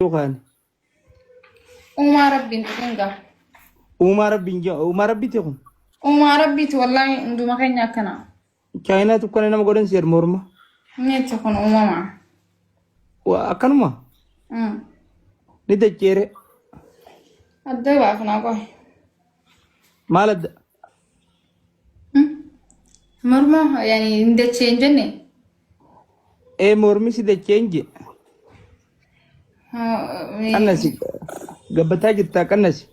Yookaan Uumaa rabbiin tuqin gaa. Uumaa rabbiin jaa uumaa rabbiiti kun. Uumaa rabbiiti wallaahi hunduma keenya akkana. Chaayinaa tukkana nama godhan seer morma. Inni kun uumama. Waa akkanuma ni dacheere. Adda baafnaa qoy. Maal adda? Morma yani hin dachee hin jenne. Ee mormi si dachee hin jee. Qannasi gabbataa jirtaa qannasi.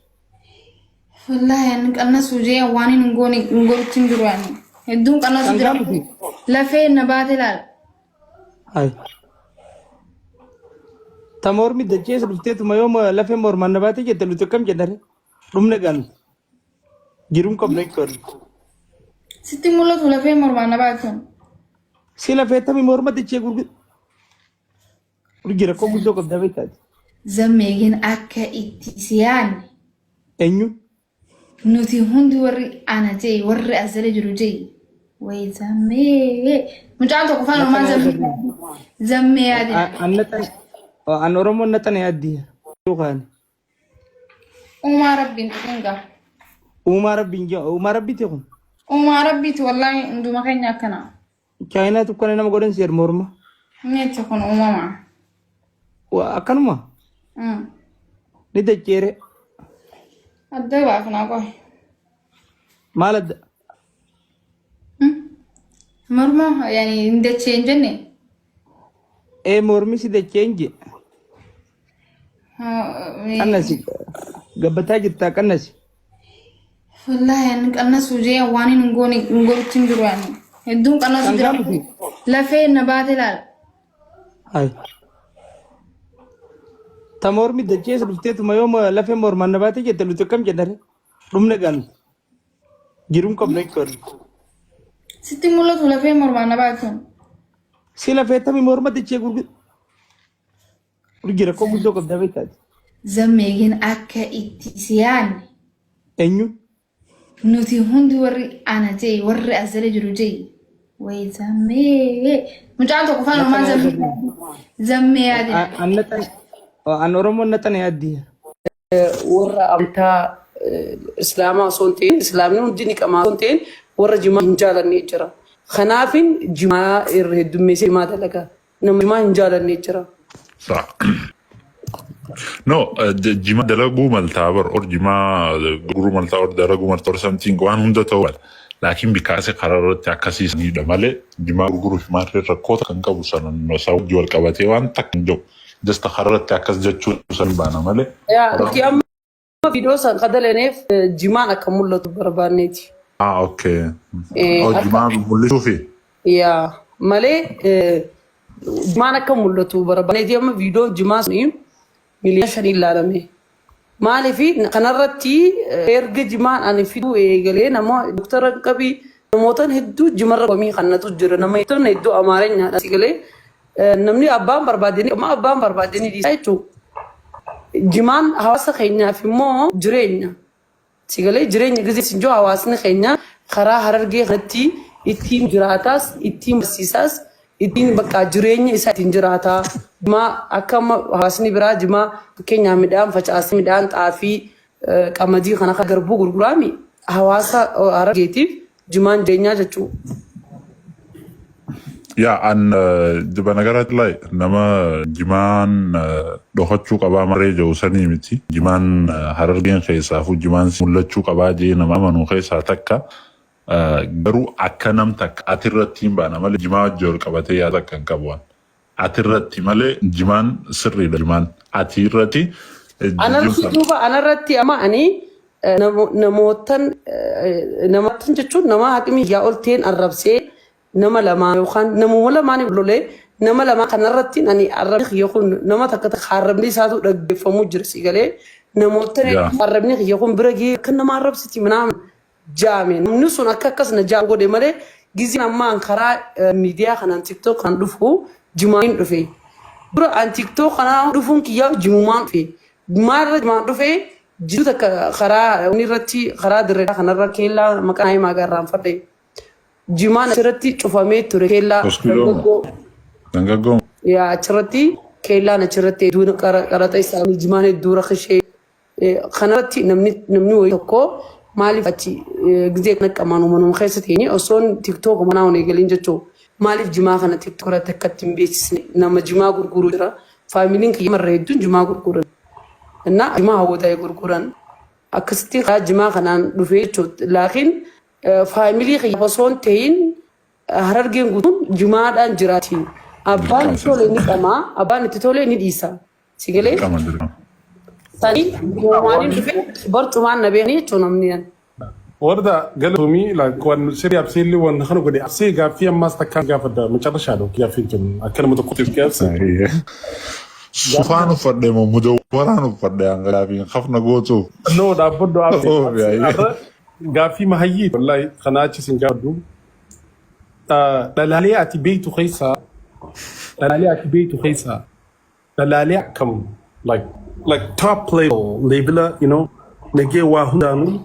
Wallaahi ani qannasuu jee waan hin goone hin godhutti hin jiru ani. Hedduun qannasuu jira. Dhangaa miti. Lafee na baate laal. Hai. Ta mormi dachee dhufteetuma yoo lafee mormaan na baate jette nuti akkam jennare dhumne gaanu. Jiruun qabnu jechuudha. Sitti mul'atu lafee mormaan na baate. Si lafee tamii morma dachee gurguddaa. Urji rakkoo guddoo qabda beektaati. Zammeegin akka itti si yaadne Eenyu? nuti hundi warri ana jee warri as jala jiru jee way zammee mucaan tokko faan ormaan Naxana zammee yaaddi. zammee yaadina. An naxana an Oromoon naxana yaaddi. Yookaan Uumaa rabbiin tuqin gaa. uumaa rabbiin jaa uumaa rabbiiti kun. Uumaa rabbiiti wallaahi hunduma keenya akkana. Chaayinaa tukkana nama godhan seer morma. Inni kun uumama. Waa akkanuma ni dacheere. Adda baafnaa qoy. Maal adda? Morma yani hin dachee hin jenne. Ee mormi si dachee hin jee. Qannasi gabbataa jirtaa qannasi. Wallaahi ani qannasuu jee waan hin goone hin godhutti hin jiru ani. Hedduun qannasuu jira. Dhangaa miti. Lafee na baate laal. Hai. Ta mormi dachee dhufteetuma yoo lafee mormaan na baate jette nuti akkam jennare dhumne gaanu. Jiruun qabnu jechuudha. Sitti mul'atu lafee mormaan na baate. Si lafee tamii morma dachee gurguddaa. Urji rakkoo guddoo qabda beektaati. Zammeegin akka itti si yaadne Eenyu? nuti hundi warri ana jee warri as jala jiru jee way zammee mucaan tokko faan ormaan Naxana zammee yaaddi. zammee yaadina. An naxana an Oromoon naxana yaaddi. Warra amantaa islaamaa osoo hin ta'in islaamni hundi ni qamaa osoo hin ta'in warra jimaa hin jaalanne jira. Kanaafin jimaa irra heddummeessee jimaa dalaga. Nama jimaa hin jaalanne jira. Sa. No, jima dalaguu maltaa bar or jimaa gurguruu maltaa or dalaguu maltaa or something waan hunda ta'uu mala. Laakiin bikaase karaa irratti akkasii saniidha malee jimaa gurguruu fi maarree rakkoota kan qabu sana isaa wajji wal qabatee waan takka hin jiru. Just karaa irratti akkas jechuu san baana malee. Yaa nuti amma viidiyoo san ka dalaneef jimaan akka mul'atu barbaanneeti. Ah, okay. Oh, jimaa mul'isuufi? Yaa malee jimaan akka mul'atu barbaanneeti amma viidiyoon jimaa suni miliyoona shanii ilaalame. Maaliif kanarratti erga jimaan ani fiduu eegalee nama doktara qabii namootaan hedduu jimarra komii kannatu jira nama hedduu amaarenyaadha si galee Namni abbaan barbaade ni qama abbaan barbaade ni dhiisa jechuudha. Jimaan hawaasa keenyaaf immoo jireenya. Si galee jireenya gisee sin jiru hawaasni keenya karaa harargee kanatti ittiin jiraataas ittiin barsiisaas ittiin bakka jireenya isaa ittiin jiraataa. Jimaa akka amma hawaasni biraa jimaa fakkeenyaaf midhaan facaasee midhaan xaafii qamadii kana kan garbuu gurguraami hawaasa harargeetiif jimaan jireenyaa jechuudha. Yaa an banagaraatti lai nama jimaan dhokachuu qabaa maree jedhu sanii miti. Jimaan harargeen keessaafuu jimaan mul'achuu qabaa jee nama amanu keessaa takka. Garuu akka nam takka ati irratti hin baana malee jimaa wajji wal qabatee yaada akka hin qabu. Ati irratti malee jimaan sirriidha jimaan ati irratti Anarratti duuba anarratti amma ani namootan namootan jechuun nama haqni yaa ol ta'een arrabsee nama lamaa yookaan namuma lamaan lolee nama lamaa kanarratti ani arrabni kiyya kun nama takka takka arrabni isaatu dhaggeeffamuu jira si galee namootan arrabni kiyya kun bira gahee akka nama arrabsiti minaamin jaame namni sun akka akkas na jaamu godhe malee gizeen amma an karaa miidiyaa kanaan tiktok kan dhufu jimaan dhufe dura an tiktok kanaa dhufuun kiyyaa jimumaan dhufe maalirra jimaan dhufe jiru takka karaa inni irratti karaa dirree kanarra keellaa maqaa himaa garraanfadhe jimaan achirratti cufamee ture keellaa Hospitaluma. dargaggoo Dargaggoo. Yaa achirratti Keellaan achirratti hedduun qaraxa isaa jimaan hedduu rakishee kanarratti namni wayii tokko maaliif achi gizee kana qamaan uummanuma keessa teenye osoon TikTok manaa hin eegalin jechuun maaliif jimaa kana TikTok irratti akkatti hin beeksisne? Nama jimaa gurguru jira. Faamiliin kiyya marra hedduun jimaa gurguran. Innaa jimaa hawwataa gurguran akkasitti karaa jimaa kanaan dhufee jechuudha. Laakiin faamilii kiyya osoo hin ta'in Harargeen guutuun jimaadhaan jiraati. Abbaan itti tole ni qamaa, abbaan itti tole ni dhiisa. Si galee? Dirqama, dirqama. Sanii maaliin dhufe barcumaan na beekanii jechuun namni. Warda galatoomii, like waan sirrii abseellee waan kana godhe absee gaaffii ammaas takkaan gaafadha macarrashaadha gaaffiin tun akka nama tokkotti gaafse. Sufaan uffadhe moo mudawwaraan uffadhe hanga gaaffiin hafna gootuuf. No, dhaabbadhu absee. Oh, yaa'ii. Gaaffii mahayyii wallahi kanaa achi sin gaafadhu. Dhalaalee ati beektu keessaa dhalaalee akkam, like top level nagee waa hundaanuu?